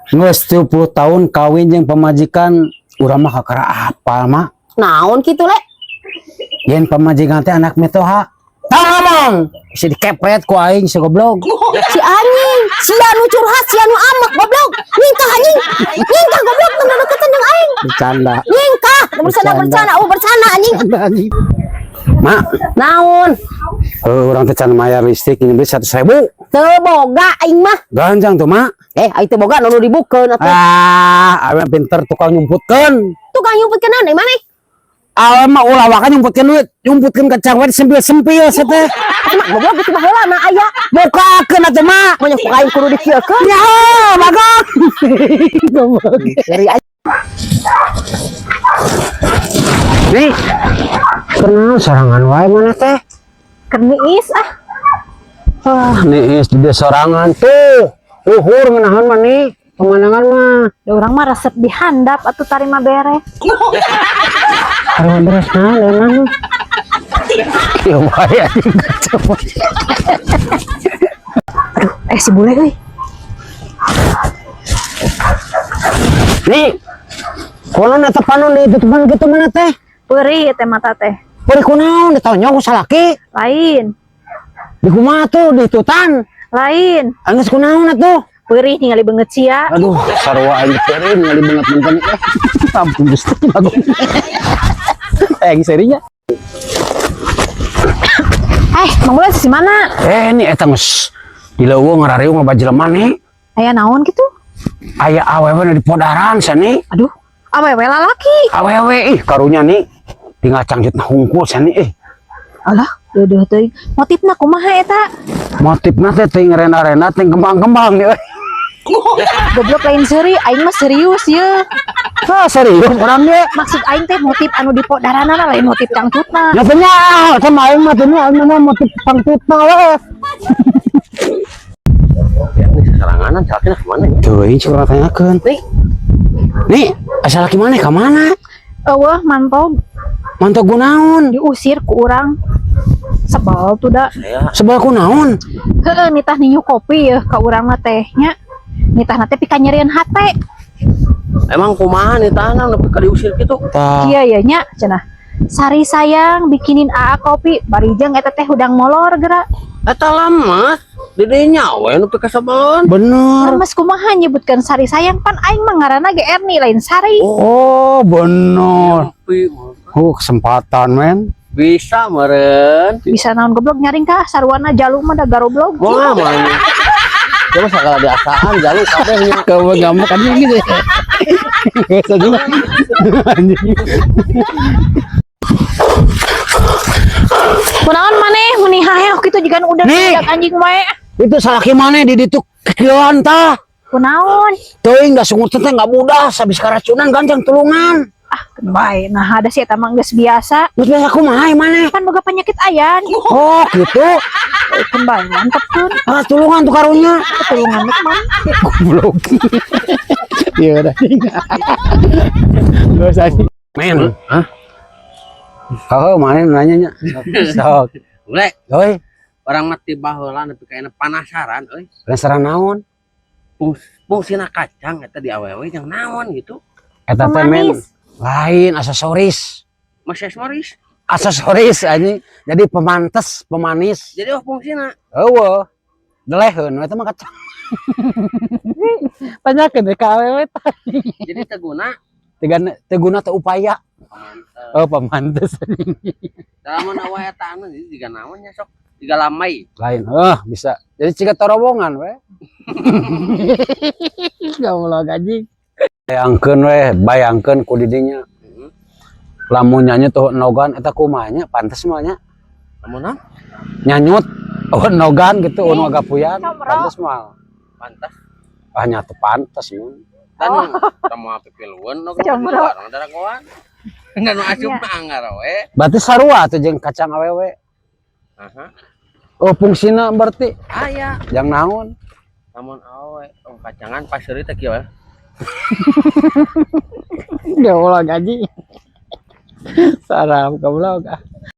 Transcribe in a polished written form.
Geus 30 tahun kawin jeung pamajikan, urang mah kakara apal, Mak. Naon kitu, Le? Yen pamajikan teh anak mitoha. Tah ngomong, bisa dikepret ku aing si goblok. Si anjing, sia nu curhat, sia nu amek, goblok. Nyingkah, anjing. Nyingkah, goblok, teu deketan jeung aing. Bercanda. Nyingkah, bersana Bercanda. Bersana, oh bersana, anjing. Bercanda, anjing. Mak, Naon? Urang teh can mayar listrik ini beli 100.000. Teu boga aing mah. Ganjang tuh, Mak. Eh, aing teu boga nu dibukeun atuh. Ah, awe pinter tukang nyumputkeun. Tukang nyumputkeun naon deui maneh? Awe mah ulah waka nyumputkeun duit, nyumputkeun kacang wae sempil-sempil teh. Atuh mah goblok itu mah heula na aya. Bukakeun atuh, Mak. Mah ku aing kudu dikieukeun. Ya, bagong. Goblok. Dari aing. Nih, kenal sorangan wae mana teh? Kerniis ah. Ah, nih di desa sorangan tuh. Luhur ngenahan mah nih, pemandangan mah. Da urang mah resep dihandap atuh tarima bere. Tarima beres nah, dari mana? Ya wae anjing kacau. Aduh, eh si bule euy. Nih, konon eta panon ditutupan gitu mana teh? Perih teh mata teh. Beri kunaon ditonyok ku salaki? Lain, Di kumaha tuh ditutan? Lain. Anggeus kunaon atuh? Perih ningali beungeut sia. Aduh, sarua aing perih ningali beungeut benten. Ampun Gusti Agung. Eh, serinya. Eh, Mang Bule si mana? Eh, ini eta geus di leuweung ngarariung loba jelema nih. Aya naon gitu? Aya awewe nu di podaran sani. Aduh, awewe lalaki. Awewe ih karunya nih. Tinggal cangcut hungkul sani ih. Alah, deuh teuing. Motifna kumaha eta? Motifna teh teuing rena-rena teuing kembang-kembang nih. Goblok, lain seuri, aing mah serius ye. Ah, serius urang ge. Maksud aing teh motif anu di podaranana, lain motif cangcutna. Ya teh nya, sama aing mah teh nya aing mah motif cangcutna we. Ya, ini seranganan salakina kemana ya? Teuing cik urang tanyakeun. Nih. Nih, asa laki mana ka mana? Eueuh, mantog. Mantog kunaon? Diusir ku urang. Sebel tuh da. Saya Sebel kunaon? Heeh, nitah ninyu kopi ya ka urang mah teh nya. Nitah teh pika nyerieun hate. Emang kumaha nih tanah nepi ka diusir gitu? Tah. Iya ya nya cenah. "Sari sayang, bikinin aa kopi," bari jeung eta teh hudang molor geura. Eta lemes, didinya we nepi ka sebelon. Bener. Lemes kumaha nyebutkeun Sari sayang, pan aing mah ngaranna ge Erni, lain Sari. Oh, bener. Kopi Kesempatan, men. Bisa meren. Bisa naon, goblok? Nyaring kah sarwana jalu mah da garoblog. Wah, mana? Coba segala biasaan jalu kabeh nya. Kamu ngambek anjing gitu. Biasa juga. Anjing. Kunaon maneh meni haheoh kitu jiga nu udah Nih. anjing wae. Itu salaki mana di ditu kekieuan tah. Kunaon? Teuing da sungut teh nggak budas habis keracunan, ganjang tulungan. Ah, bae nah ada sih eta mah geus biasa. Geus biasa kumaha maneh? Kan boga penyakit ayan. Oh, gitu. Keun bae mantepkeun. Ah, tulungan tuh karunya. Tulungan mah kumaha? Goblok. Iya udah. Gak usah. Men. Hah? Oh, mana nanya nya? Sok. Bule, Oi, urang mah ti baheula nepi ka ayeuna penasaran euy. Penasaran naon? Fungsina kacang eta di awewe yang naon gitu? Eta teh, men, Pemanis. Lain aksesoris. Mas Morris. Aksesoris anjing. Jadi pemantes, pemanis. Jadi oh fungsina. Eueuh. Deleheun eta mah kacang. Tanyakeun deh ka awewe tah. Jadi teu guna. Tiga teu guna, teu upaya. Pemantes. Oh, pemantes. Lamun awewe eta anu jadi jiga naon nya sok? Jiga lamai. Lain, eh bisa. Jadi ciga terowongan we. Goblok anjing. Bayangkeun we, bayangkeun ku didinya. Lamun nyanyi tuh nogan eta kumaha nya, pantes mah nya. Lamun naon? Nyanyut oh nogan gitu nu agapuyan, Comro. Pantes mah. Pantas. Ah, nya teu pantes mun. Dan kamu pipilueun no Comro. orang daragoan. Enggak nu asup mah anggar we. Berarti sarua tuh jeung kacang awewe. Aha. Oh, fungsina berarti Aya. Yang naon? Lamun awewe oh, kacangan paseuri teh kieu we. Goblok anjing. Sarap goblok ah.